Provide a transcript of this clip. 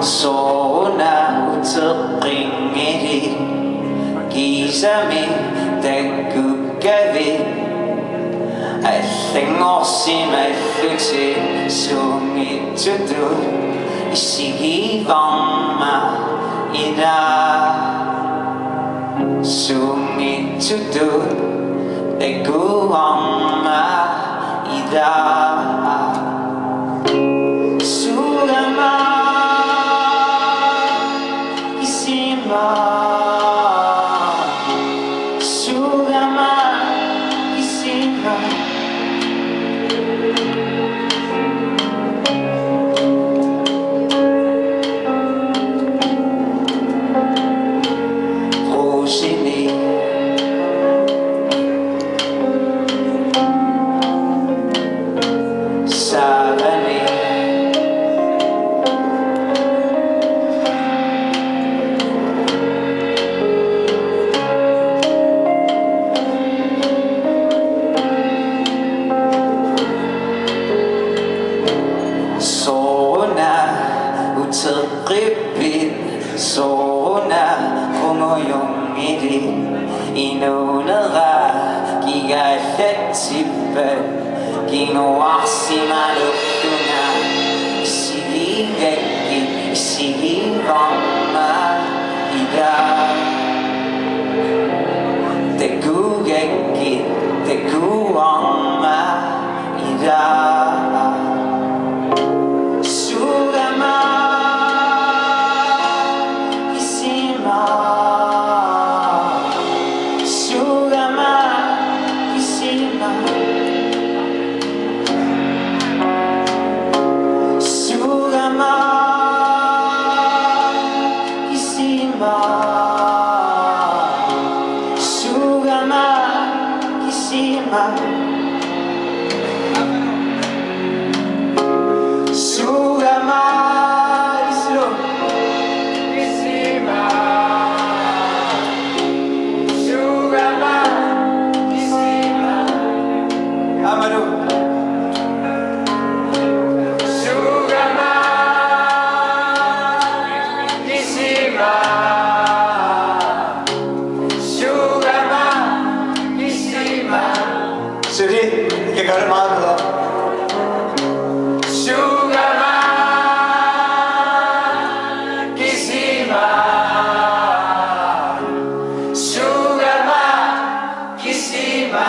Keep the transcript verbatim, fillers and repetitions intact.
Sooruna uteqqinngili, kiisami takkukkavit allanngorsimallutit. Suunngitsutut isigivarma ila, suunngitsutut takuvarma ila. Sugama kisima, sugama kisima. Rosini, savani. Sooruna uteqqippit, sooruna qungujunngili, inuunera kigaallatsippat, kinguarsimalerlunga isigigakkit, isigivarma ila. Takugakkit, takuvarma ila. Sugama kisima, sugama kisima. Sugama kisima, sugama kisima. Sugama kisima, sugama kisima. Amaru. Sugama kisima, sugama kisima. Suli, kekar maru. Sugama kisima, sugama kisima.